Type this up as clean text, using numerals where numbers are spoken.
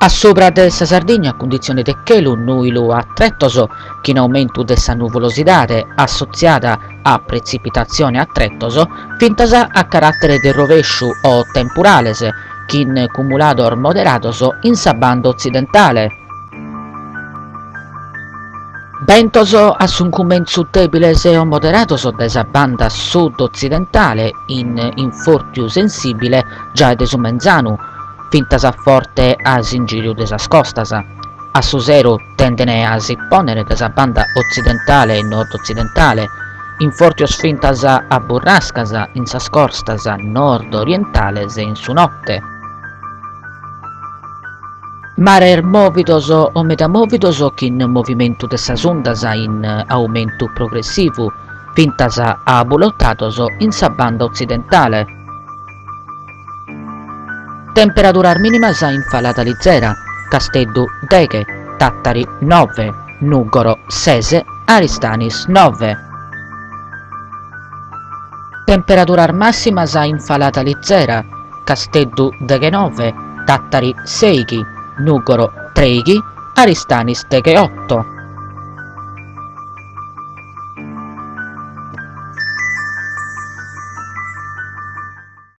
A subra de sa Sardigna cunditzione de chelu nùilu a tretos chin aumentu de sa nuvulosidade assotziada a pretzipitatzione a tretos fintas a caràtere de rovesciu o tempurales chin cumulados moderados in sa banda otzidentale. Bentos a s'incumentzu dèbiles o moderados dae sa banda sud-otzidentale in infòrtiu sensìbile giai de su menzanu, fintas a forte a s'ingìriu de sas costas. A su sero tenden a si pònnere dae sa banda otzidentale e nord-otzidentale, infòrtios fintas a burrascas in sas costas nord-orientales in su note. Mares mòvidos o meda mòvidos chin movimentu de sas undas in aumentu progressivu, fintas a abulotados in sa banda otzidentale. Temperaduras mìnimas in falada lizera, Casteddu deghe, Tàtari nove, Nùgoro ses, Aristanis nove. Temperaduras màssimas in falada lizera, Casteddu deghenove, Tàtari sèighi, Nùgoro trèighi, Aristanis degheoto.